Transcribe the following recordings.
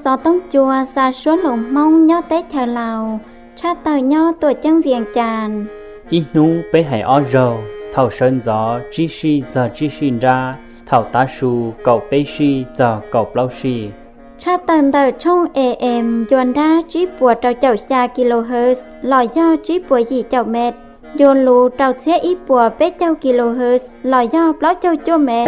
Xov tooj cua xa suab lus Hmoob nyob teb chaws Laus, tshaj tawg nyob tuam ceeb Vias Cas. Ib hnub peb hais ob zaug, thaum sawv ntxov tsib sij txog tsib sij nrab, thaum tav su kaum peb sij txog kaum plaub sij. Tshaj tawg ntawm tshooj A M ncua nrab tsib puas rau caum xya kilohertz los yog tsib puas yim caum met, ncua luv rau txhiab ib puas peb caug kilohertz los yog plaub caug cuaj met.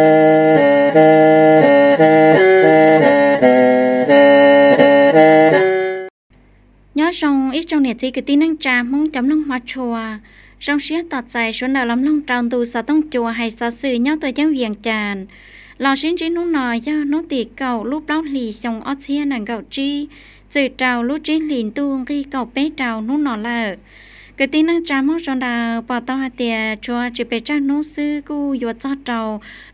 Nyob zoo ib tsoom niam txiv kwv tij neej tsa Hmoob cov mloog hmov tshua, zoo siab tos txais sawv daws los mloog rau ntu xov tooj cua hais xov xwm nyob tuam ceeb Vias Cas. Los sib ntsib hnub no yog hnub tim kaum lub plaub hlis xyoo ob txhiab nees nkaum tsib, txwm rau lub tsib hlis ntuj nqig kaum peb rau hnub no lawm. Kwv tij neej tsa Hmoob sawv daws pom tau hais tias tshuav tsis pes tsawg hnub xwb kuj yuav txog rau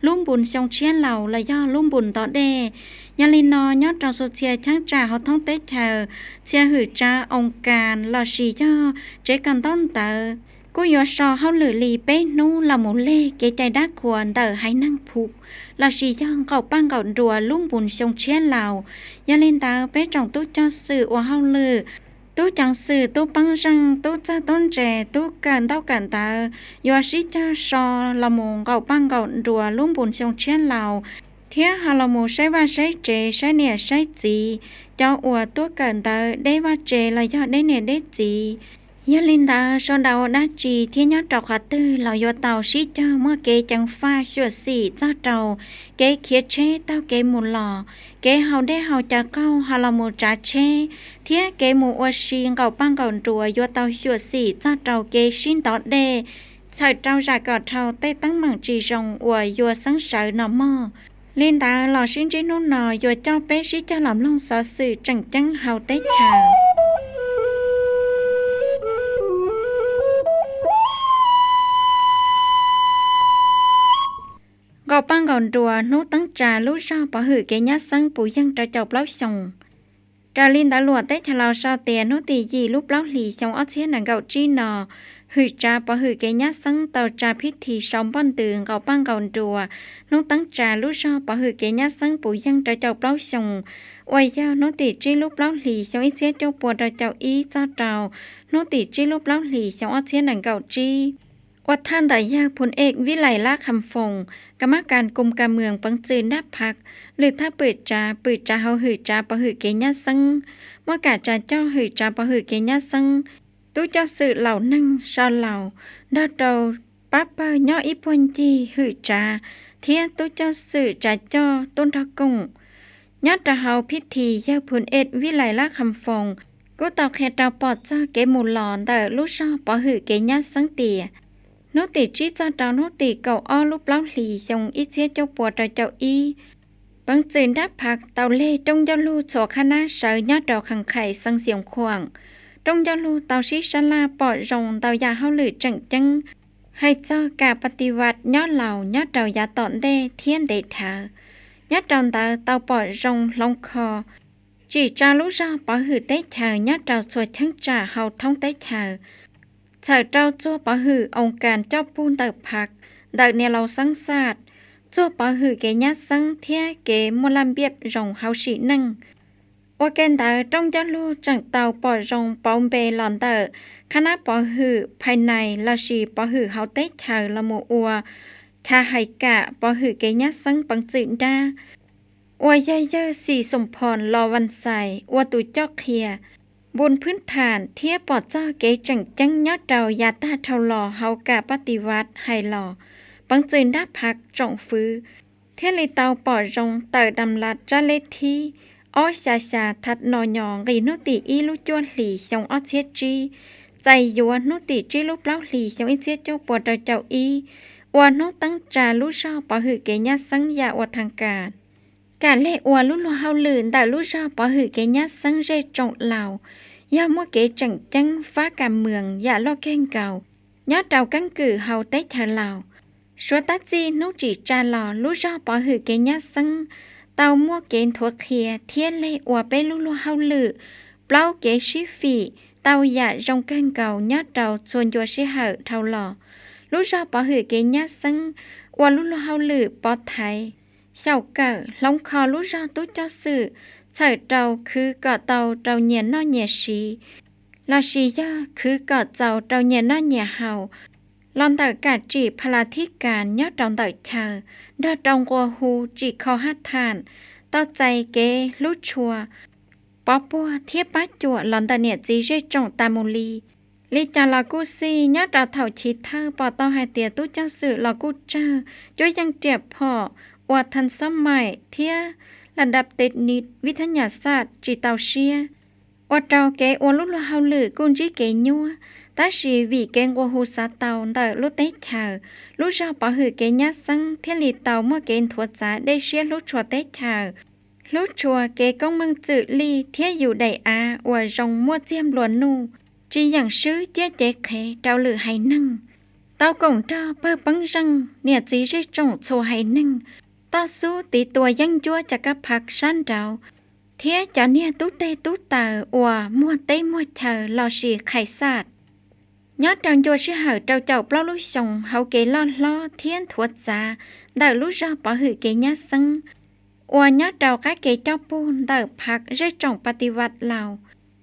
lub npus xyoo tshiab laus los yog lub npus ntov dej. Yog li no nyob rau txhua txhia cheeb tsam hauv thoob teb chaws, txhia hwm tsav oo kas lossis yog tsev kawm ntaub ntawv kuj yuav so hauj lwm li peb hnub los mus leg kev cai dab qhuas ntawm haiv neeg phuv lossis yog nqaum paj nqaum nruas lub npus xyoo tshiab laus. Yog li ntawd peb tsoom tub cog xwm ua hauj lwm, tub ceev xwm, tub pab zeej, tub txawj tub ntse, tub kawm ntaub kawm ntawv yuav sib cog so los mus nqaum paj nqaum nruas lub npus xyoo tshiab laus, thiab ho los mus saib vaj saib tsev, saib niam saib txiv, cov uas tuaj kawm ntawv deb vaj tsev los yog deb niam deb txiv. Yog li ntawd sawv daws ua dab tsi thiab nyob rau qhov twg los yuav tau sib cog muaj kev ceev faj xyuam xim txog rau kev khiav tsheb taug kev mus los, kev haus dej haus cawv qaug ho los mus tsav tsheb, thiab kev mus ua si nqaum paj nqaum nruas yuav tau xyuam xim txog rau kev sib ntov dej, txhawm rau zam kom dhau tej teeb meem tsis zoo uas yuav xeeb sawv no mog. Li ntawd los sib ntsib hnub no yuav coj peb sib cog los mloog xov xwm tseem ceeb hauv teb chaws. Nqaum paj nqaum nruas hnub teeb tsa lub zog pov hwm kev nyab xeeb puv yeeg rau caum plaub xyoos. Raws li ntawv luam teb chaws Laus sau tias hnub tim yim lub plaub hlis xyoo ob txhiab nees nkaum tsib no, hwm tsav pov hwm kev nyab xeeb tau tsa phib thi sau npoj ntws nqaum paj nqaum nruas hnub teeb tsa lub zog pov hwm kev nyab xeeb puv yeeg rau caum plaub xyoos, uas yog hnub tim tsib lub plaub hlis xyoo ib txhiab cuaj pua rau caum ib txog rau hnub tim tsib lub plaub hlis xyoo ob txhiab nees nkaum tsib. Ua thawj ntawm yawg Phun Ej Vib Lais Lab Kham Foos, kam mab kas kum kas mwm peev txwm nrab phav, lwm thawj pwm tsav, pwm tsav hauv hwm tsav pov hwm kev nyab xeeb, muaj kam tsav coj hwm tsav pov hwm kev nyab xeeb, tub coj xwm laus neeg so laus, nrog rau pab pawg nyob ib puag ncig hwm tsav thiab tub coj xwm tsav coj tuaj nrog koom. Nyob rau hauv phib thi yawg Phun Ej Vib Lais Lab Kham Foos kuj tau qhia rau pom txog kev mus los ntawm lub zog pov hwm kev nyab xeeb tias hnub tim tsib txog rau hnub tim kaum ob lub plaub hlis xyoo ib txhiab cuaj pua rau caum ib, peev txwm nrab phav tau leg rooj ncauj lug txhua qhab nab sawv nyob rau Khas Khais Xeev Xioos Khuam. Rooj ncauj lug tau sib sab laj pom zoo ntau yam hauj lwm tseem ceeb hais txog kam pas tis vas nyob laus nyob rau yav tom ntej thiab ntev dhawv. Nyob rau ntawd tau pom zoo hloov kho tsim tsa lub zog pov hwm teb chaws nyob rau txhua cheeb tsam hauv thoob teb chaws, txhawm rau txuag pov hwm oo kas coj pug ntawm phav, ntawm niam laus xeeb xaj, txuag pov hwm kev nyab xeeb thiab kev muaj laj npiaj zoo hauv sim neej. Ua ke ntawd rooj ncauj lug tseem tau pom zoo pauv npe los ntawm qhab nab pov hwm phais nais lossis pov hwm hauv teb chaws los mus ua chav hais kam pov hwm kev nyab xeeb peev txwm nrab, uas yog yawg Xim Xoom Phom Los Vas Xais ua tus coj qhia npun phwb tham thiab pom txog kev tseem ceeb nyob rau yav tag dhau los hauv kam pas tis vas hais los peev txwm nrab phav tsoom fwv, thiaj li tau pom zoo tawm dam las tsab leb thib ob xya xya tha no nyo nqis hnub tim ib lub cuaj hlis xyoo ob txhiab tsib, txais yuav hnub tim tsib lub plaub hlis xyoo ib txhiab cuaj pua rau caum ib ua hnub teeb tsa lub zog pov hwm kev nyab xeeb yam ua thaj kas. Kam leg ua lub luag hauj lwm ntawm lub zog pov hwm kev nyab xeeb zej tsoom laus yog muaj kev tseem ceeb fab kas mwm yam loj kawg nkaus nyob rau keeb kwm hauv teb chaws Laus. Suav tab txij hnub tsim tsa los lub zog pov hwm kev nyab xeeb tau muaj kev nthuav qhia thiab leg ua peb lub luag hauj lwm, plaub kev sib fim tau yam zoo kawg nkaus nyob rau txhua ncua sij hawm dhau los. Lub zog pov hwm kev nyab xeeb ua lub luag hauj lwm pov thaiv, xyaum kawm, hloov kho lub zog tub coj xwm, txhawm rau khwv kom tau rau nyias noj nyias siv, lossis yog khwv kom txaus rau nyias noj nyias haus los ntawm kam tsim pha las thib kas nyob rau ntawm chaw, nrog rau nqua hu tsim kho haj tham, tau txais kev hlub tshua, pov puag thiab pab cuam los ntawm niam txiv zej tsoom tas mus li. Li cas los kuj xij, nyob rau thaum chiv thawj pom tau hais tias tub ceev xwm los kuj tsawg cuab yeej riam phom uas than xob maim thiab la dab tes nis vib thab nyas xaj tsis tau siab, ua rau kev ua lub luag hauj lwm kuj ntsib kev nyuab. Tab sis vim kev nqua hu xav tau ntawm lub teb chaws, lub zog pov hwm kev nyab xeeb thiaj li tau muaj kev nthuav txav dej siab hlub tshua teb chaws, hlub tshua kev koob meej txwm lij thiab yus daim av uas zoo muaj txiag nplua nuj, tsis yeem swb ciaj cev qhev rau lwm haiv neeg. Tau koom nrog pawg peeb zeej niam txiv zej tsoom txhua haiv neeg toj xub tiv tua yeeb ncuab cov kab phav sab nraud thiab cov niag tub teg tub taws uas muag teb muag chaw lossis qhais xaj. Nyob rau ncua sij hawm rau caum plaub lub xyoos hauv kev loj hlob thiab nthuav txav ntawm lub zog pov hwm kev nyab xeeb uas nyob rau qab kev coj pug ntawm phav zej tsoom pas tis vaj laus,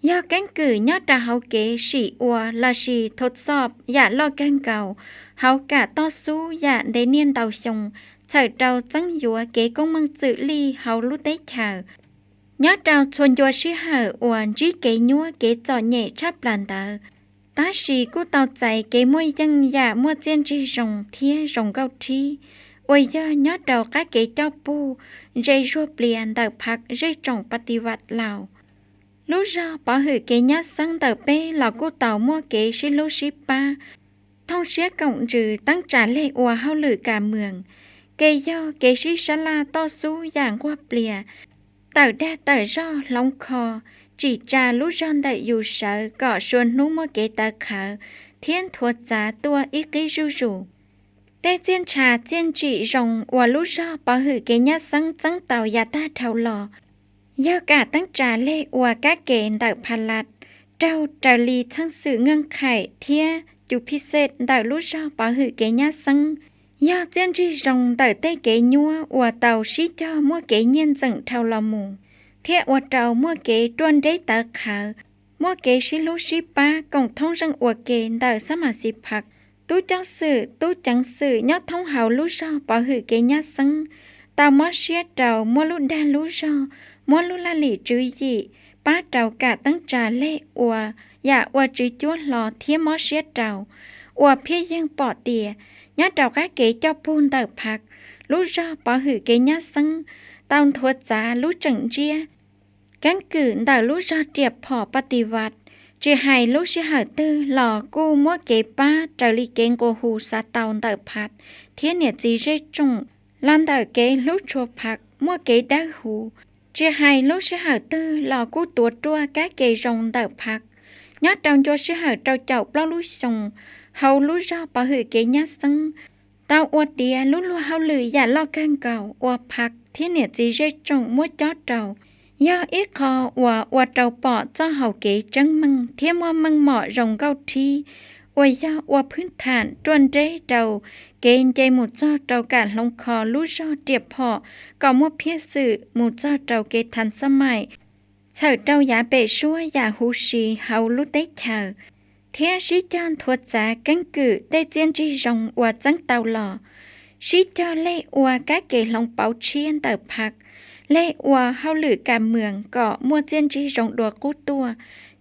yog keeb kwm nyob rau hauv kev sim ua lossis thov xoj yam loj kawg nkaus hauv kam toj xub yam ntev niaj ntau xyoo, txhawm rau txeeb yuav kev koob meej txwm lij hauv lub teb chaws. Nyob rau txhua ncua sij hawm uas ntsib kev nyuab kev txom nyem tshaj plaws ntawd, tab sis kuj tau txais kev muaj yeej yam muaj txiaj ntsig zoo thiab zoo nkauj rhib, uas yog nyob rau qab kev coj pug ze zuag plias ntawm phav zej tsoom pas tis vaj laus. Lub zog pov hwm kev nyab xeeb ntawm peb los kuj tau muaj kev sib hlub sib pab, thooj siab koom ntsws teeb tsa leg ua hauj lwm kam mwm, kev yog kev sib sab laj toj xub yam nquag plias, tawm dag tawm zog hloov kho, tsim tsa lub zog ntawm yus sawv kom suav hnub muaj kev tawv qhawv thiab nthuav txav tuaj ib qib zuj zus. Tej txiaj ntsha txiaj ntsim zoo uas lub zog pov hwm kev nyab xeeb txeeb tau yav tag dhau los, yog kam teeb tsa leg ua kab ke ntawm pha las raug raws li txheej xwm nkeej qhaim thiab cus phij xej ntawm lub zog pov hwm kev nyab xeeb, yog txiaj ntsig zoo ntawm tej kev nyuab uas tau sib cog muaj kev nyiaj ntxeem dhau los mus, thiab ua rau muaj kev ruaj nreb tawv qhawv, muaj kev sib hlub sib pab koom thoob zeej ua ke ntawm xab mas xis phav, tub coj xwm, tub ceev xwm nyob thoob hauv lub zog pov hwm kev nyab xeeb, tau mob siab rau muab lub dag lub zog, muab lub laj lim tswv yim pab rau kam teeb tsa leg ua yam ua tswv cuab hlo thiab mob siab rau. Ua phiaj yeeg pom tias nyob rau qab kev coj pug ntawm phav, lub zog pov hwm kev nyab xeeb tau nthuav txav lub tseem ntsiab keeb kwm ntawm lub zog riam phom pas tis vaj, tsis hais lub sij hawm twg los kuj muab kev pab raws li kev nqua hu xav tau ntawm phav thiab niam txiv zej tsoom los ntawm kev hlub tshua phav muaj kev dawb huv, tsis hais lub sij hawm twg los kuj tuav ruaj kab ke zoo ntawm phav. Nyob rau ncua sij hawm rau caum plaub lub xyoos hauv lub zog pov hwm kev nyab xeeb, tau ua tiav lub luag hauj lwm yam loj kawg nkaus uas phav thiab niam txiv zej tsoom muab cob rau, yog ib qho uas ua rau pom txoj hau kev tseeb meej thiab muaj meej mom zoo nkauj rhib, uas yog ua phwb tham ruaj nreb rau kev nce mus txog rau kam hloov kho lub zog riam phom kom muaj phiaj xwm mus txog rau kev thav xab maim, txhawm rau yav pem suab yam huv si hauv lub teb chaws, thiab sib cog nthuav txav keeb kwm tej txiaj ntsig zoo uas txeeb tau los, sib cog leg ua kab ke hloov pauv tshiab ntawm phav, leg ua hauj lwm kam mwm kom muaj txiaj ntsig zoo dua qub tuaj,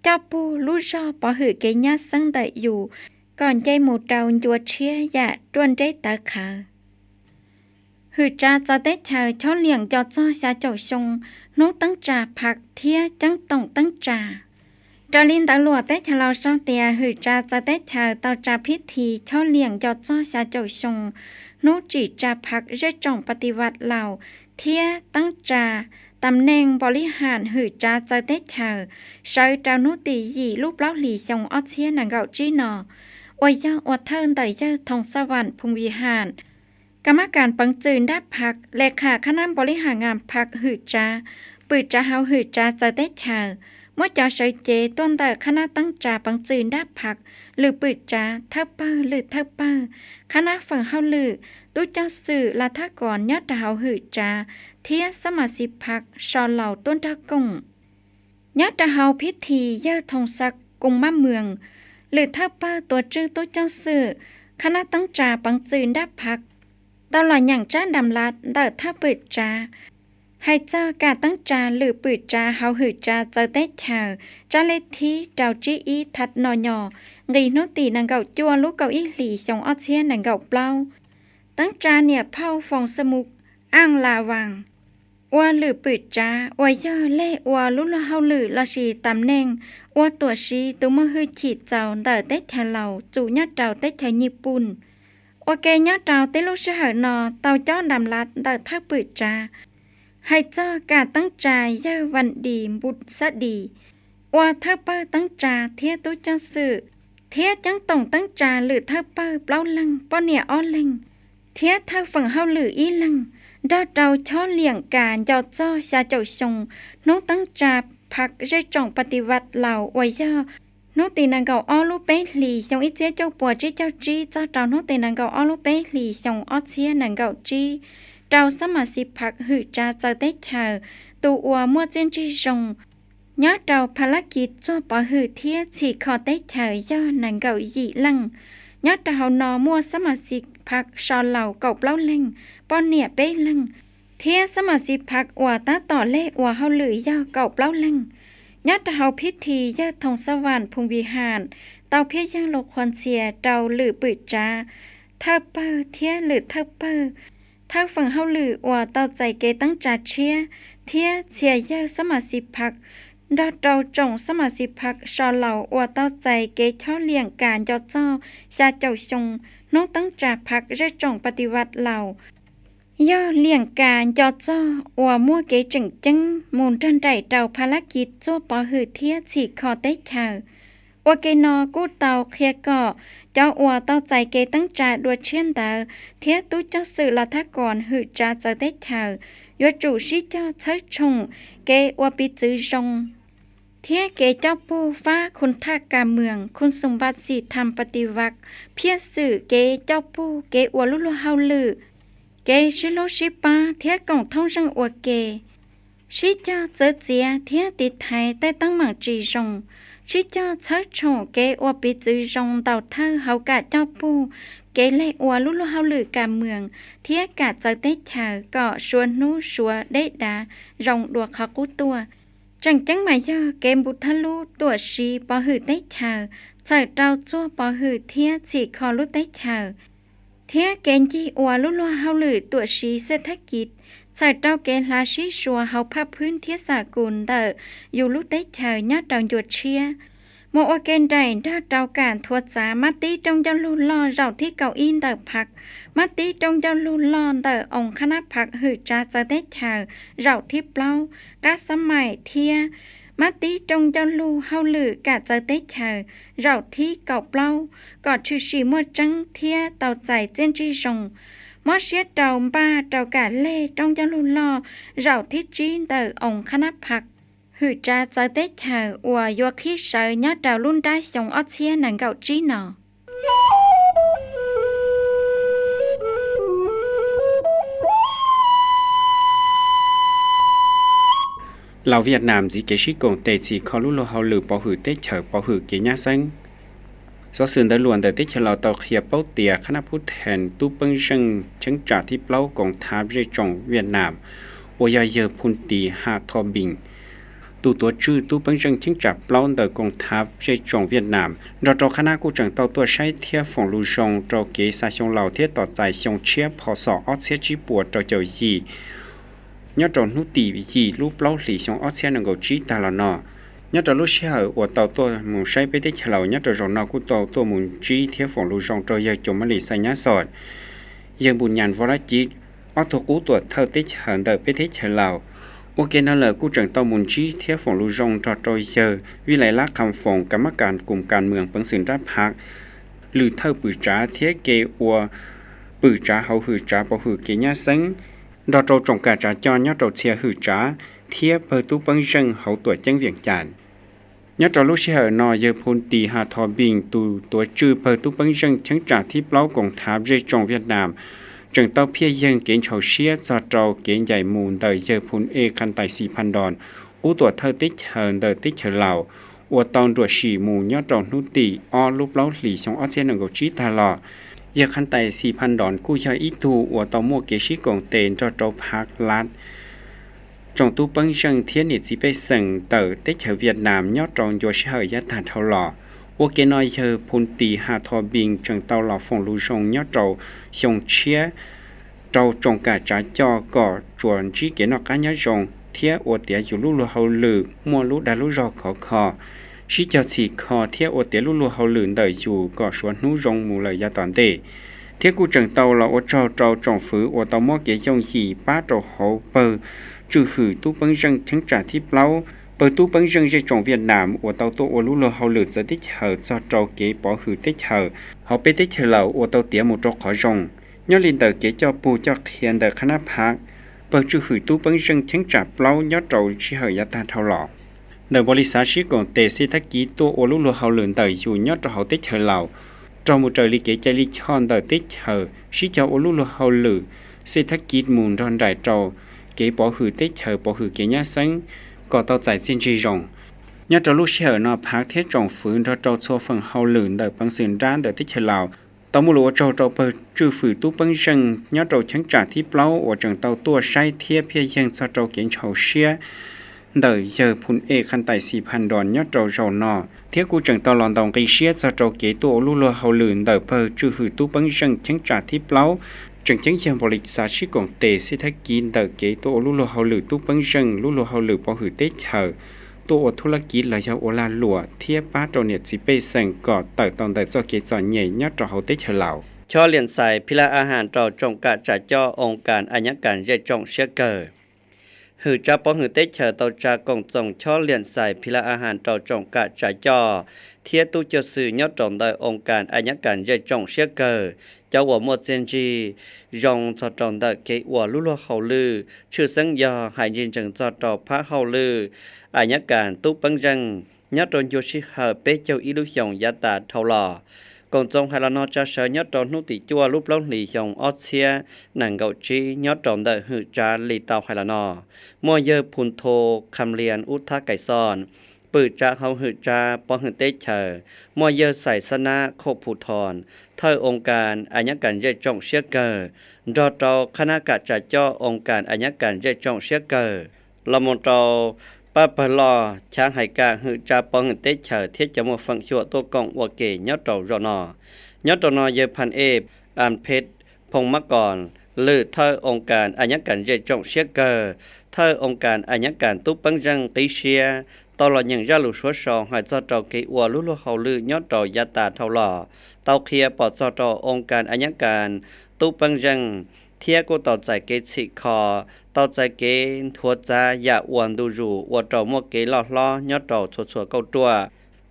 coj pug lub zog pov hwm kev nyab xeeb ntawm yus kom nce mus rau ncua tshiab yam ruaj nreb tawv qhawv. Hwm tsav txawv teb chaws chob liam nco txog xya caum xyoo hnub teeb tsa phav thiab ceeb toom teeb tsa. Raws li ntawv luam teb chaws Laus sau tias hwm tsav txawv teb chaws tau tsa phiaj thi chob liam nco txog xya caum xyoo hnub tsim tsa phav zej tsoom pas tis vaj laus thiab teeb tsa tam neej npaum li ham hwm tsav txawv teb chaws sawv rau hnub tim yim lub plaub hlis xyoo ob txhiab nees nkaum tsib no, uas yog ua thawj ntawm yawg Thoo Xaj Vam Phoom Vij Ham, kam mab kas peev txwm nrab phav, le kham khab nab npaum li ham ngam phav hwm tsav, pwm tsav hauv hwm tsav txawv teb chaws, muab cov sawv cev tuaj ntawm qhab nab teeb tsa peev txwm nrab phaj, lwm pwm tsav, thawj pawg, lwm thawj pawg, qhab nab feem hauj lwm, tub ceev xwm lav thab kom nyob rau hauv hwm tsav thiab xab mas xis phaj so laus tuaj nrog koom. Nyob rau hauv phiv thi yawg Thoo Xab Koos Mab Mws, lwm thawj pawg tuav tswj tub ceev xwm, qhab nab teeb tsa peev txwm nrab phaj tau los nyeem tsab dam lav ntawm thawj pwm tsav hais txog kam teeb tsa lwm pwm tsav hauv hwm tsav txawv teb chaws, tsab lej thib rau tsib ib thaj no nyo, nqis hnub tim nees nkaum cuaj lub kaum ib hlis xyoo ob txhiab nees nkaum plaub. Teeb tsa niam phauj Foom Xa Mus Aaj La Vaas ua lwm pwm tsav uas yog lej ua lub luag hauj lwm lossis tam neej ua tuam siv tus muaj hwj chim txaus ntawm teb chaws Laus txum nyob rau teb chaws Nyij Pooj. Ua ke nyob rau tib lub sij hawm no tau cob dam lav ntawm thawj pwm tsav hais txog kam teeb tsa yawg Vas Dis Npus Xab Dis ua thawj pawg teeb tsa thiab tub ceev xwm, thiab ceeb toom teeb tsa lwm thawj pawg plaub leeg, poj niam ob leeg, thiab thawj feem hauj lwm ib leeg, nrog rau chob liam kas nco txog xya caum xyoo hnub teeb tsa phaj zej tsoom pas tis vaj Laus uas yog hnub tim nees nkaum ob lub peb hlis xyoo ib txhiab cuaj puas tsib caug tsib txog rau hnub tim nees nkaum ob lub peb hlis xyoo ob txhiab nees nkaum tsib rau xab mas xis phaj hwm tsav txawv teb chaws tus uas muaj txiaj ntsig zoo nyob rau phaj lab kis txuag pov hwm thiab txhim kho teb chaws yog nees nkaum yim leej. Nyob rau hauv no muaj xab mas xis phaj so laus kaum plaub leeg, poj niam peb leeg, thiab xab mas xis phaj uas tab tom lej ua hauj lwm yog kaum plaub leeg. Nyob rau hauv phiv thi yawg Thoo Xab Vaam Phoom Vij Haam tau phiaj yeeg lus qhuas ntxhias rau lwm pwm tsav, thawj pawg thiab lwm thawj pawg, thawj feem hauj lwm uas tau txais kev teeb tsa tshiab thiab txhia yawg xab mas xis phaj nrog rau tsoom xab mas xis phaj so laus uas tau txais kev chob liam kas nco txog xya caum xyoo hnub teeb tsa phaj zej tsoom pas tis vaj Laus, yog liam kas nco txog uas muaj kev tseem ceeb mus nrog nraim rau phaj lab kis txuag pov hwm thiab txhim kho teb chaws. Ua ke no kuj tau qhia kom cov uas tau txais kev teeb tsa dua tshiab ntawd thiab tub ceev xwm lav thab kom hwm tsav txawv teb chaws yuav tsum sib cog txhawb tshoom kev ua piv txwv zoo thiab kev coj pug fab khun thaj kas mwam khun xoom vaj xim tham pas tis vaj, phiaj xwm kev coj pug kev ua lub luag hauj lwm, kev sib hlub sib pab thiab koom thoob zeej ua ke, sib cog txawv txiav thiab tiv thaiv tej teeb meem tsis zoo, sib cog txhawb tshoom kev ua piv txwv zoo ntaus thawj hauv kam coj pug kev lej ua lub luag hauj lwm kas mwam thiab kam txawv teb chaws kom suav hnub suav deb dav zoo dua qhov qub tuaj. Tseem ceeb mas yog kev npu thawj lub tuam siv pov hwm teb chaws, txhawm rau txuag pov hwm thiab txhim kho lub teb chaws, thiab kev ncig ua lub luag hauj lwm tuam siv xej thab kis, txhawm rau kev hlav sib suav hauv phaj phwb thiab xa kus ntawm yus lub teb chaws nyob rau ncua tshiab. Mus ua ke nraim nrog rau kam nthuav txav mab tib rooj ncauj lug loj zaum thib kaum ib ntawm phaj, mab tib rooj ncauj lug loj ntawm oo qhab nab phaj hwm tsav txawv teb chaws zaum thib plaub qab xab maim thiab mab tib rooj ncauj lug hauj lwm kam txawv teb chaws zaum thib kaum plaub kom tshwm sim muaj tseeb thiab tau txais txiaj ntsig zoo. Mob siab rau npaj rau kam lej rooj ncauj lug loj zaum thib tsib ntawm oo qhab nab phaj hwm tsav txawv teb chaws uas yuav qhib sawv nyob rau lub nrab xyoo ob txhiab nees nkaum tsib no. Laus Viaj Nam ntxiv kev sib koom tes txhim kho lub luag hauj lwm pov hwm teb chaws pov hwm kev nyab xeeb. Xov xwm ntawv luam ntawm teb chaws Laus tau qhia paub tias qhab nab phub thees tub peeb zeej cheeb tsam thib plaub koom thav zej tsoom Viaj Nam uas yog yawg Phoo Tis Ha Tho Bim, tus tuav tswj tub peeb zeej cheeb tsam plaub ntawm koom thav zej tsoom Viaj Nam nrog rau qhab nab kuj tseem tau tuaj saib thiab foom lus zoo rau kev xa xyoo Laus thiab tos txais xyoo tshiab pho xom ob txhiab tsib puas rau caum yim nyob rau hnub tim yim lub plaub hlis xyoo ob txhiab nees nkaum tsib tag los no. Nyob rau lub sij hawm uas tau tuaj mus saib peb teb chaws Laus nyob rau zaum no kuj tau tuaj mus ntsib thiab foom lus zoo rau yawg Coo Mab Lis Xais Nyab Xom, yawg Npus Nyas Vo Lab Civ, ob tug qub tuam thawj teb chaws ntawm peb teb chaws Laus. Ua ke no lawm kuj tseem tau mus ntsib thiab foom lus zoo nrog rau yawg Vij Lais Lab Qham Foos kam mab kas kum kas mwam peev xwm nrab phaj, lwm thawj pwm tsav thiab kev ua pwm tsav hauv hwm tsav pov hwm kev nyab xeeb nrog rau tsoom kam tsav coj nyob rau txhia hwm tsav thiab pawg tub peeb zeej hauv tuam ceeb Viaj Nam. Nyob rau lub sij hawm no, yawg Phun Tis Ha Tho Npis, tus tuav tswj pawg tub peeb zeej cheeb tsam thib plaub koom thav zej tsoom Viaj Nam, tseem tau phiaj yeeg kev ntshaus siab txog rau kev ncaim mus ntawm yawg Phun Ej Kham Tais Xi Phan Doos, qub tuam thawj teb chaws ntawm teb chaws Laus, uas tau nruam sim mus nyob rau hnub tim ob lub plaub hlis xyoo ob txhiab nees nkaum tsib tag los. Yawg Kham Tais Xi Phan Doos kuj yog ib tug uas tau muaj kev sib koom tes nrog rau phav lav tsoom tub peeb zeej thiab niam txiv pej xeem ntawm teb chaws Viaj Nam nyob rau ncua sij hawm yav tag dhau los. Ua ke no, yawg Phun Tis Ha Tho Npis tseem tau los foom lus zoo nyob rau xyoo tshiab rau tsoom kam tsav coj kom tsuas ntsib kev noj qab nyob zoo thiab ua tiav yus lub luag hauj lwm muaj lub dag lub zog khov kho, sib cog txhim kho thiab ua tiav lub luag hauj lwm ntawm yus kom suav hnub zoo mus lawm yav tom ntej. Thiab kuj tseem tau los ua tsaug rau tsoom fwv uas tau muab kev yooj yim pab rau hauv pawg tswj hwm tub peeb zeej cheeb tsam thib plaub, pawg tub peeb zeej zej tsoom Viaj Nam uas tau tuaj ua lub luag hauj lwm txawv teb chaws txog rau kev pov hwm teb chaws hauv peb teb chaws Laus uas tau tiav mus rau qhov zoo. Nyob li ntawm kev coj pug coj qhia ntawm qhab nab phav, pawg tswj hwm tub peeb zeej cheeb tsam plaub nyob rau sij hawm yav tag dhau los, ntawm npaus li xav sib koom tes xej thab kiv tuaj ua lub luag hauj lwm ntawm yus nyob rau hauv teb chaws Laus, raug mus raws li kev cai lij choj ntawm teb chaws sib cog ua lub luag hauj lwm xej thab kiv mus nrog nraim rau kev pov hwm teb chaws pov hwm kev nyab xeeb kom tau txais txiaj ntsig zoo. Nyob rau lub sij hawm no, phav thiab tsoom fwv nrog rau txhua feem hauj lwm ntawm peev xwm nrab ntawm teb chaws Laus tau muaj lus ua tsaug rau pawg tswj hwm tub peeb zeej nyob rau cheeb tsam thib plaub uas tseem tau tuaj saib thiab phiaj yeeg txog rau kev ntshaus siab ntawm yawg Phun Ej Kham Tais Xi Phan Doos nyob rau zaum no, thiab kuj tseem tau los ntaus nqi siab txog rau kev tuaj ua lub luag hauj lwm ntawm pawg tswj hwm tub peeb zeej cheeb tsam thib plaub. Tseem ceeb yog npaus li xav sib koom tes xej thab kiv ntawm kev tuaj ua lub luag hauj lwm tub peeb zeej lub luag hauj lwm pov hwm teb chaws, tuaj ua thub lab kiv los yog ua lag luam thiab pab rau niam txiv pej xeem kom tawm tau ntawm txoj kev txom nyem nyob rau hauv teb chaws Laus. Chob liam xais phi laj a has rau tsoom kam tsav coj oo kas a nyab kas zej tsoom siab kawg. Hwm tsa pov hwm teb chaws tau tsa koom txoos chob liam xais phi laj a has rau tsoom kam tsav coj thiab tub cuaj xwm nyob rau ntawm oo kas a nyab kas zej tsoom siab kawg, cov uas muaj txiaj ntsig zoo txog rau ntawm kev ua lub luag hauj lwm, tshwj xeeb yog hais ntsis ntsees txog rau phab hauj lwm a nyab kas tub peeb zeej nyob rau ncua sij hawm peb caug ib lub xyoos yav tas dhau los. Koom txoos hais los no tsa sawv nyob rau hnub tim cuaj lub plaub hlis xyoo ob txhiab nees nkaum tsib nyob rau ntawm hwm tsa li tau hais los no. Muaj yawg Phun Tho Kham Lias Ub Thab Kais Xos, pwm tsa hauv hwm tsa pov hwm teb chaws, muaj yawg Xais Xab Nab Khoj Phu Thos, thawj oo kas a nyab kas zej tsoom siab kawg, nrog rau qhab nab kam tsav coj oo kas a nyab kas zej tsoom siab kawg, los mus rau pab pawg loj chav hais kam hwm tsa pov hwm teb chaws thiab cov muaj feem xyuam tuaj koom ua ke nyob rau zaum no. Nyob rau no yawg Phas Ej As Phev Phoo Mab Kos, lwm thawj oo kas a nyab kas zej tsoom siab kawg, thawj oo kas a nyab kas tub peeb zeej qib siab, tau los nyeem zaj lus suav sau hais txog rau kev ua lub luag hauj lwm nyob rau yav tas dhau los, tau qhia pom txog rau oo kas a nyab kas tub peeb zeej, thiab kuj tau txais kev txhim kho, tau txais kev nthuav txav yam uas ntu zus ua rau muaj kev loj hlob nyob rau txhua txhua kauj ruam.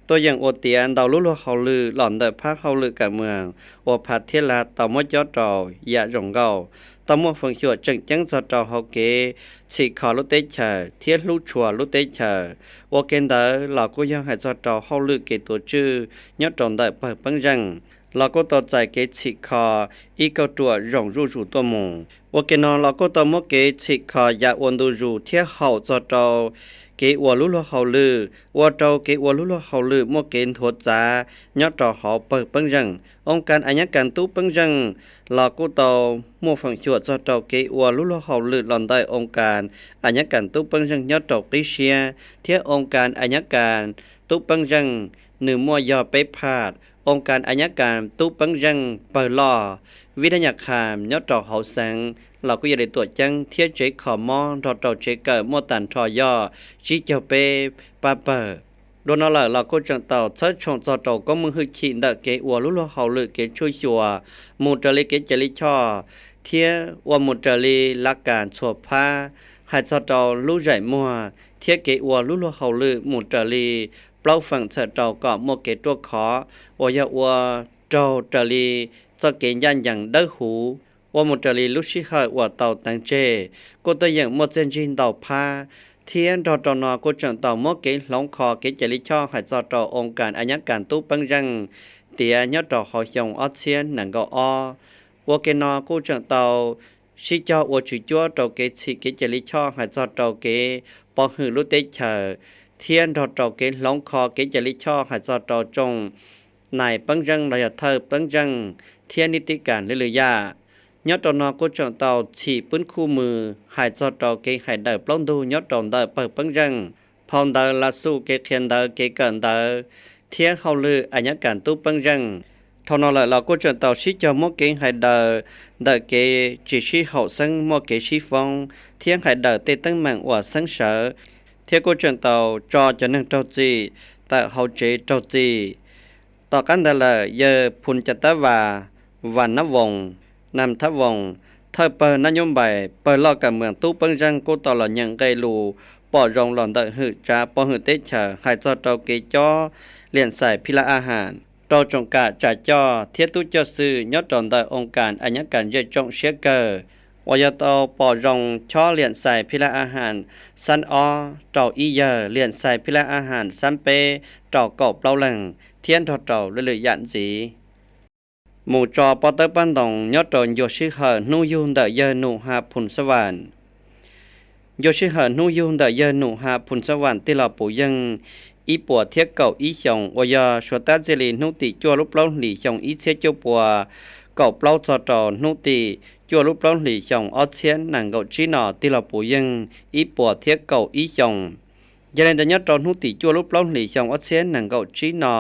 Tuaj yeem ua tiav ntau lub luag hauj lwm los ntawm phab hauj lwm kam moos uas phav thiab lag tau muab cob rau yam zoo nkauj, tau muaj feem xyuam tseem ceeb txog rau hauv kev txhim kho lub teb chaws thiab hlub tshua lub teb chaws. Ua ke ntawd los kuj yog hais txog rau hauj lwm kev tuav tswj nyob rau ntawm pawg peeb zeej, los kuj tau txais kev txhim kho ib kauj ruam zoo zuj zus tuaj mus. Ua ke no los kuj tau muab kev txhim kho yam uas ntu zus thiab haum txog rau kev ua lub luag hauj lwm, ua rau kev ua lub luag hauj lwm muaj kev nthuav txav nyob rau hauv pawg peeb zeej. Oo kas a nyab kas tub peeb zeej los kuj tau muaj feem xyuam txog rau kev ua lub luag hauj lwm los ntawm oo kas a nyab kas tub peeb zeej nyob rau qib siab, thiab oo kas a nyab kas tub peeb zeej nws muaj yog peb phaj. Oo kas a nyab kas tub peeb zeej pawg loj Vib Dab Nyas Khas nyob rau hauv xeev los kuj yog li tuam ceeb thiab tsev kho mob nrog rau tsev kawm muaj tag nrho yog tsib caug peb pab pawg. Dua no lawm los kuj tseem tau txhawb tshoom txog rau koob hmoov hwj chim ntawm kev ua lub luag hauj lwm kev tshuaj xyuas mus raws li kev cai lij choj thiab ua mus raws li lav kas txhua phab, hais txog rau lub zaim muag thiab kev ua lub luag hauj lwm mus raws li plaub feem txhawm rau kom muaj kev ruaj khov uas yog ua raug raws li txoj kev ncaj ncees dawb huv, ua mus raws li lub sij hawm uas tau teev tseg. Kuj tuaj yeem muaj txiaj ntsig ntau phab Thiab nrog rau no kuj tseem tau muab kev hloov kho kev cai lij choj hais txog rau oo kas a nyab kas tub peeb zeej tiav nyob rau hauv xyoo ob txhiab nees nkaum ob. Ua ke no kuj tseem tau sib cog ua tswv cuab rau kev txhim kev cai lij choj hais txog rau kev pov hwm lub teb chaws, thiab nrog rau kev hloov kho kev cai lij choj hais txog rau tsoom nais peeb zeej los yog thawj peeb zeej thiab nib tib kas lwm lwm yam. Nyob rau no kuj tseem tau txhim pwb khuj mws hais txog rau kev hais daws plaub ntug nyob rau ntawm pawg peeb zeej, phau ntawv lav xu, kev qhia ntawv, kev kawm ntawv thiab hauj lwm a nyab kas tub peeb zeej. Dhau no lawm los kuj tseem tau sib cog muab kev hais daws ntawm kev tsis sib haum xeeb muaj kev sib foob thiab hais daws tej teeb meem uas xeeb sawv, thiab kuj tseem tau tso cov neeg raug txim tawm hauv tsev raug txim. Tom qab ntawd lawm yawg Phum Ca Tab Vas, Vas Nab Voos, Nam Thab Voos, thawj pawg Nab Nyub Npais, pawg loj kam mees tub peeb zeej kuj tau los nyeem nqe lus pom zoo los ntawm hwm tsav pov hwm teb chaws hais txog rau kev cob liam xais phij laj a has rau tsoom kam tsa coj thiab tub coj xwm nyob rau ntawm oo kas a nyab kas zej tsoom siab kawg, uas yog tau pom zoo chob liam xais phij laj a has xab ob rau ib yawg, liam xais phij laj a has xab peb rau kaum plaub leeg thiab nrog rau lwm lwm yam ntxiv. Mus tso pob tawb pab ntoos nyob rau ncua sij hawm hnub yug ntawm yawg Num Ha Phum Xab Vam. Ncua sij hawm hnub yug ntawm yawg Num Ha Phum Xab Vam tig los puv yeej ib puas thiab kaum ib xyoos, uas yog suav tab txij li hnub tim cuaj lub plaub hlis xyoo ib txhiab cuaj pua kaum plaub txog rau hnub tim cuaj lub plaub hlis xyoo ob txhiab nees nkaum tsib no tig los puv yeej ib puas thiab kaum ib xyoos. Yog li ntawd nyob rau hnub tim cuaj lub plaub hlis xyoo ob txhiab nees nkaum tsib no,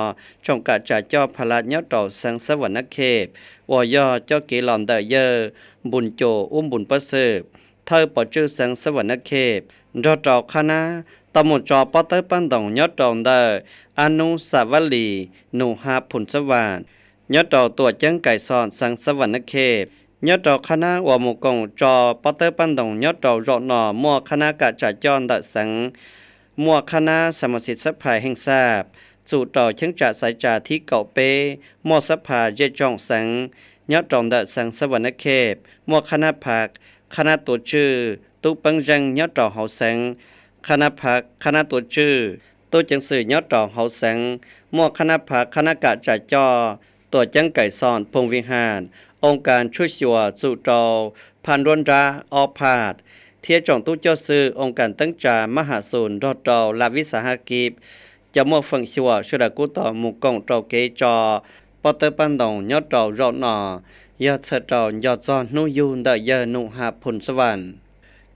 tsoom kam tsa coj pha la nyob rau xeev Xab Vam Nab Khej, uas yog coj kev los ntawm yawg Npus Cus Ub Npus Pab Xwm, thawj pov tswj xeev Xab Vam Nab Khej, nrog rau qhab nab tau mus tso pob tawb pab ntoos nyob rau ntawm ab nub Xa Vab Lis Num Ha Phum Xab Vam, nyob rau tuam ceeb Kais Xos xeev Xab Vam Nab Khej. Nyob rau qhab nab uas mus koom tso pob tawb pab ntoos nyob rau zaum no muaj qhab nab kam tsa coj ntawm xeev, muaj qhab nab Xa Mas Xis Xab Phais Heej Xaj, txum rau cheeb tsam xaiv tsa thib kaum peb, muaj xab phas zej tsoom xeev nyob rau ntawm xeev Xab Vam Nab Khej, muaj qhab nab phav, qhab nab tuav tswj tub peeb zeej nyob rau hauv xeev, qhab nab phav, qhab nab tuav tswj tub ceev xwm nyob rau hauv xeev, muaj qhab nab phav, qhab nab kam tsa coj tuam ceeb Kais Xos Phoos Vij Has, oo kas tshuaj xyuas txum rau phaj nruab nrab ob phaj, thiab tsoom tub coj xwm oo kas teeb tsa mab ham xus nrog rau Lam Vib Xas Has Kis, cov muaj feem xyuam sawv daws kuj tau mus koom rau kev tso pob tawb pab ntoos nyob rau zaum no, yog txhawm rau nco txog hnub yug ntawm yawg Num Ha Phum Xab Vam.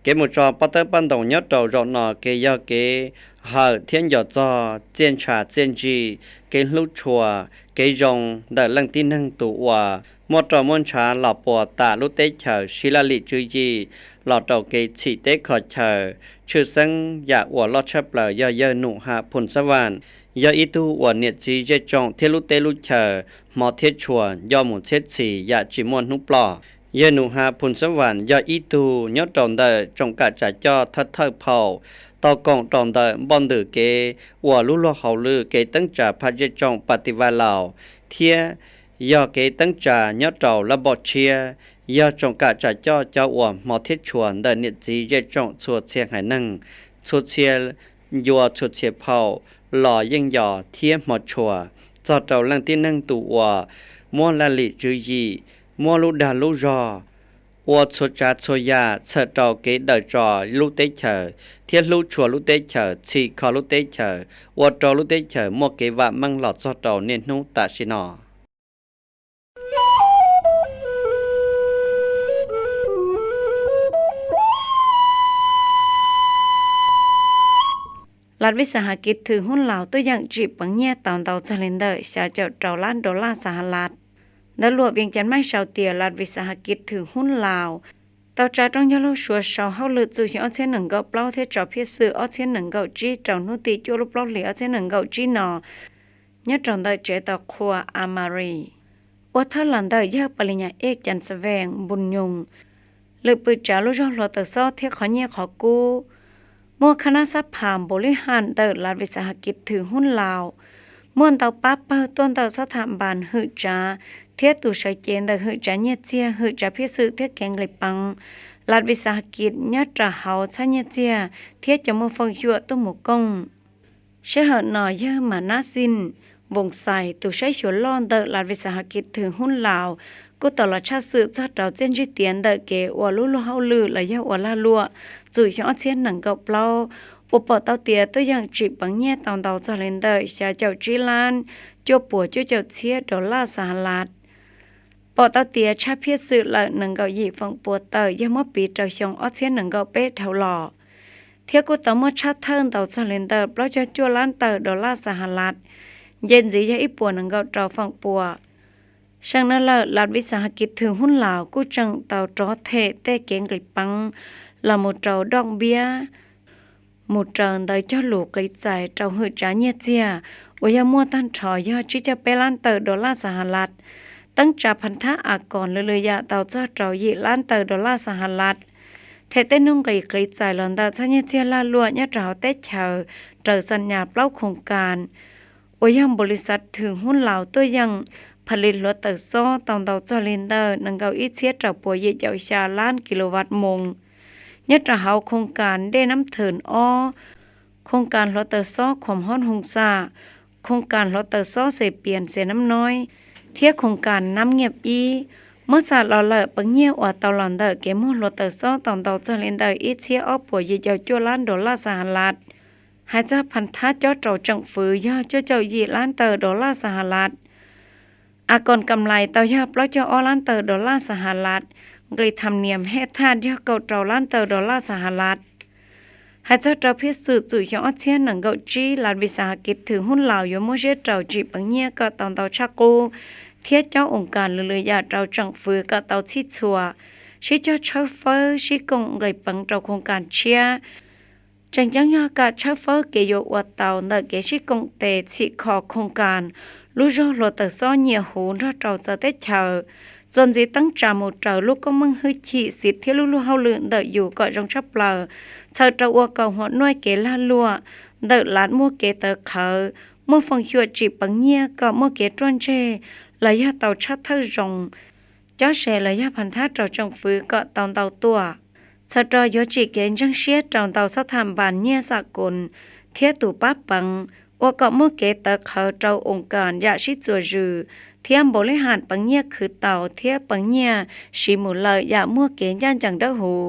Kev mus tso pob tawb pab ntoos nyob rau zaum no kev yog kev hawm thiab nco txog txiaj ntsha txiaj ntsig, kev hlub tshua, kev zoo ntawm leej tib neeg tus uas muaj roj muaj ntshav los puas tam lub teb chaws siv laj lim tswv yim los rau kev txhim teb kho chaw. Tshwj xeeb yam uas loj tshaj plaws yog yawg Num Ha Phum Xab Vam yog ib tug uas niam txiv zej tsoom thiab lub teb lub chaws hmov thiab tshua nco mus txhiab txhis yam tsis muaj hnub ploj. Yawg Num Ha Phum Xab Vam yog ib tug nyob rau ntawm tsoom kam tsa coj thawj thawj phaum tau koom rau ntawm npoj ntws kev ua lub luag hauj lwm kev teeb tsa phaj zej tsoom Pas Tis Vas Laus, thiab yog kev teeb tsa nyob rau Lab Npoj Tshiab, yog tsoom kam tsa coj cov uas hmov thiab tshua ntawm niam txiv zej tsoom txhua txhia haiv neeg, txhua txhia ncua txhua txhia phaum los yeej yos thiab hmov tshua txog rau leej tib neeg tus uas muab laj lim tswv yim, muab lub dag lub zog, ua txhua tsav txhua yam txhawm rau kev daws tso lub teb chaws thiab hlub tshua lub teb chaws, txhim kho lub teb chaws, ua rau lub teb chaws muaj kev vam meej los txog rau niaj hnub tam sim no. Lat Vis Xas Has Kis Thwm Hub Laus tuaj yeem tsim peev nyiaj tau ntau txog li ntawm xya caum rau lab dollar Xas Has Las. Ntawv luam Vias Cas Maij sau tias Lat Vis Xas Has Kis Thwm Hub Laus tau tsa rooj yog lub suav sau hauj lwm txuj xyoo ob txhiab nees nkaum plaub thiab tso phiaj xwm ob txhiab nees nkaum tsib rau hnub tim cuaj lub plaub hlis ob txhiab nees nkaum tsib no nyob rau ntawm tsev tau qhua A Mas Ris, ua thawj los ntawm yawg Pas Lis Nyas Ej Cas Xas Vees Npus Nyoos, lwm pwm tsav lub zog hluav taws xob thiab qhov nyiaj qhov kub. Muaj qhab nab xab phas Npus Lij Has ntawm Lat Vis Xas Has Kis Thwm Hub Laus, muaj ntau pab pawg tuaj ntawm xob tham npas hwm tsav thiab tus sawv cev ntawm hwm tsav nyiaj txiag, hwm tsav phiaj xwm thiab kev nqis peev Lat Vis Xas Has Kis nyob rau hauv txhab nyiaj txiag thiab cov muaj feej xyuam tuaj mus kooj. Sij hawm no yawg Mas Nab Xij Voos Xais, tus saib xyuas loj ntawm Lat Vis Xas Has Kis Thwm Hub Laus, kuj tau los tshaj xwm txog rau txiaj ntsig tiav ntawm kev ua lub luag hauj lwm los yog ua lag luam txum xyoo ob txhiab nees nkaum plaub, uas pom tau tias tuaj yeem tsim peev nyiaj tau ntau txog li ntawm xya caum tsib lab cuaj puas cuaj caum txhiab dollar Xas Has Las. Pom tau tias tshaj phiaj xwm lawm nees nkaum yim feem pua tawm yog muab piv rau xyoo ob txhiab nees nkaum peb dhau los, thiab kuj tau muaj tshaj thawj ntau txog li ntawm plaub caug cuaj lab tawm dollar Xas Has Las, nce ntxiv yog ib puas nees nkaum rau feem pua. Seem no lawm Lat Vis Xas Has Kis Thwm Hub Laus kuj tseem tau rov them tej kev nqis peev los mus rau doj npiab, mus raws ntawv cog lus qiv txais rau hwm tsav nyiaj txiag uas yog muaj tag nrho yog tsib caug peb lab tawm dollar Xas Has Las, teeb tsa phas thab a koos lwm lwm yam tau txog rau yim lab tawm dollar Xas Has Las. Them tej nuj nqis qiv txais los ntawm txhab nyiaj txiag lag luam nyob rau hauv teb chaws raws xam nyas plaub khoos kas uas yog npaum li xav Thwm Hub Laus tuaj yeem pha li hluav taws xob tau ntau txog li ntawm nees nkaum ib txhiab rau puas yim caum xya lab kis lus vas moos nyob rau hauv khoos kas Dej Nab Thwm ob, khoos kas hluav taws xob Khoos Hob Hoos Xam, khoos kas hluav taws xob Xes Pias Xes Nab Nob, thiab khoos kas Nab Nyiaj ib. Muab xam los lawm peev nyiaj uas tau los ntawm kev muag hluav taws xob tau ntau txog li ntawm ib txhiab ob puas yim caum cuaj lab dollar Xas Has Las. Hais txog phas thab cob rau tseem fwv yog cuaj caum yim lab tawm dollar Xas Has Las. A koos kam lais tau yog plaub caug ob lab tawm dollar Xas Has Las, nqis tham nias hej thaj yog kaum rau lab tawm dollar Xas Has Las. Hais txog rau phiaj xwm txum xyoo ob txhiab nees nkaum tsib Lat Vis Xas Has Kis Thwm Hub Laus yuav muab ziab rau tsim peev nyiaj kom tau ntau tshaj qub, thiab cob oos kas lwm lwm yam rau tseem fwv kom tau txhij txhua, sib cog tshawb fawb sib koom nqis peev rau khoos kas tshiab. Tseem ceeb yog kam tshawb fawb kev yuav ua tau ntawm kev sib koom tes txhim kho khoos kas lub zog hluav taws xob nyiam huv nrog rau txawv teb chaws, txuas ntxiv teeb tsa mus raws lub koob meej hwj chim xiv thiab lub luag hauj lwm ntawm yus kom zoo tshaj plaws, txhawm rau ua kom huam nuaj kev lag luam ntawm lav muaj kev tawv qhawv, muaj feem xyuam tsim peev nyiaj kom muaj kev ruaj ntseg los yog tau tshaj thawj zoo, cob se los yog phas thab rau tseem fwv kom tau ntau tuaj. Txhawm rau yuav tsim kev ntseeg siab rau ntau xab tham npas nyiaj xam koos thiab tus pab peev, ua kom muaj kev tawv qhawv rau oos kas yam sib txuas zws, thiab npaum li ham peev nyiaj khwv tau thiab peev nyiaj siv mus lawm yam muaj kev ncaj ncees dawb huv.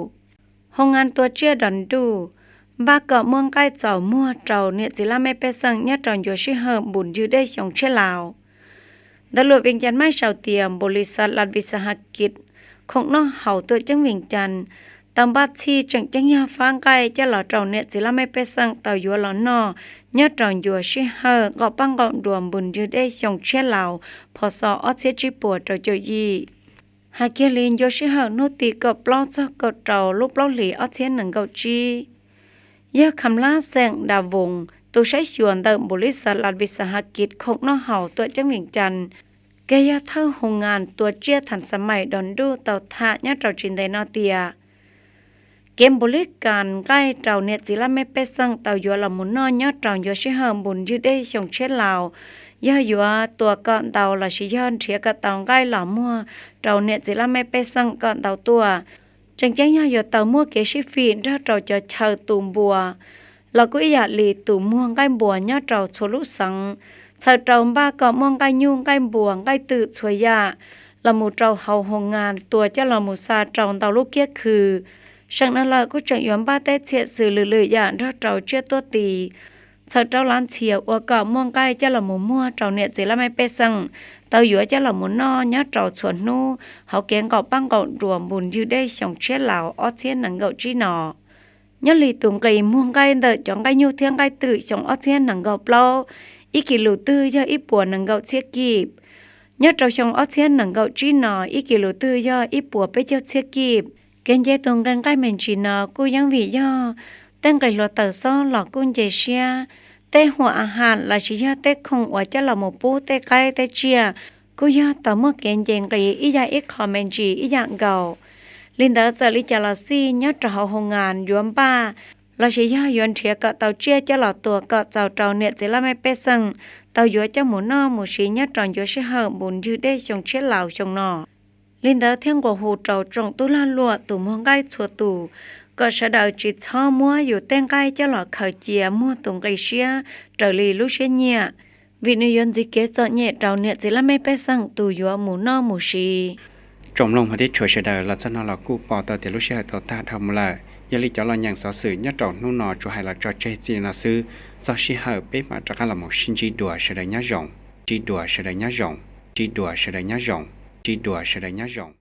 Hoo ngas tua tsiaj dos ntuj, npaj kom muaj nqaij txaus muag rau niam txiv laj mej pej xeem nyob rau ncua sij hawm npus ncig dej xyoo tshiab laus. Ntawv luam Vees Cas Maj sau tias npaum li xav Lat Vis Xas Has Kis khoom noj haus tuam ceeb Vees Cas tau npaj txhij tseem ceeb yog fab nqaij coj los rau niam txiv laj mej pej xeem tau yuav los noj nyob rau ncua sij hawm nqaum paj nqaum duas npus ncig dej xyoo tshiab laus pho xo ob txhiab tsib puas rau caum yim. Hais kiag li ncua sij hawm hnub tim kaum plaub txog kaum rau lub plaub hlis ob txhiab nees nkaum tsib, yawg Kham Lab Xeem Das Voos tus saib xyuas ntawm npus li xav Lat Vis Xas Has Kis khoom noj haus tuam ceeb Vees Cas, keg yog thawj hoo ngas tua tsiaj thas xa mais dos ntuj tau tham nyob rau tsis ntev no tias kev npus li kas nqaij rau niam txiv laj mej pej xeem tau yuav los mus noj nyob rau ncua sij hawm npus ncig dej xyoo tshiab laus, yog yuav tua kom ntau lossis yog nrhiav kom tau nqaij los muag rau niam txiv laj mej pej xeem kom ntau tuaj, tseem ceeb yog yuav tau muaj kev sib fim nrog rau cov chaw tu npua los kuj ib yam li tus muag nqaij npua nyob rau txhua lub xeev, txhawm rau npaj kom muaj nqaij nyuj nqaij npua nqaij twm txhua yam los mus rau hauv hoo ngas tua coj los mus xa rau ntau lub kiab khw. Seem no lawm kuj tseem yuav npaj tej txhiam xws lwm lwm yam nrog rau tsiaj tuaj tis, txhawm rau lav ntxhias ua kom muaj nqaij coj los mus muag rau niam txiv laj mej pej xeem tau yuav coj los mus noj nyob rau txhua hnub hauv kev nqaum paj nqaum duas npus ncig dej xyoo tshiab laus ob txhiab nees nkaum tsib no. Nyob li tus nqi muag nqaij ntawm cov nqaij nyuj thiab nqaij twm xyoo ob txhiab nees nkaum plaub, ib kis lus twg yog ib puas nees nkaum txhiab kib. Nyob rau xyoo ob txhiab nees nkaum tsib no ib kis lus twg yog ib puas peb caug txhiab kib. Kev nce tus nqi nqaij me ntsis no kuj yeej vim yog tej nqi hluav taws xob los kuj nce siab, tej huam a ham lossis yog tej khoom uas coj los mus pub tej qaib tej tsiaj kuj yog tau muaj kev nce nqi ib yam ib qho me ntsis ib yam nkaus. Li ntawd txawm li cas los xij nyob rau hauv hoo ngas yuav npaj lossis yog yuav nrhiav kom tau tsiaj coj los tua kom txaus rau niam txiv laj mej pej xeem tau yuav coj mus noj mus siv nyob rau ncua sij hawm npus ncig dej xyoo tshiab laus xyoo no. Li ntawd thiaj nqua hu rau tsoom tub lag luam tus muag nqaij txhua tus kom sawv daws tsis txhob muab yus tej nqaij coj los khaws cia muag tus nqi siab raws li lub siab nyiam, vim nws yuav ntxiv kev txom nyem rau niam txiv laj mej pej xeem tus yuav mus noj mus siv. Tsoom mloog thiab tshua sawv daws, los txog no los kuj pom tau tias lub sij hawm tau tag dhau mus lawm. Yog li cov los nyeem xov xwm nyob rau hnub no tsuas hais los tso tseg txij li no xwb. Txog sij hawm peb mam rov qab los mus sib ntsib dua, sawv daws nyob zoo. Ntsib dua, sawv daws nyob zoo. Ntsib dua, sawv daws nyob zoo. Ntsib dua, sawv daws nyob zoo.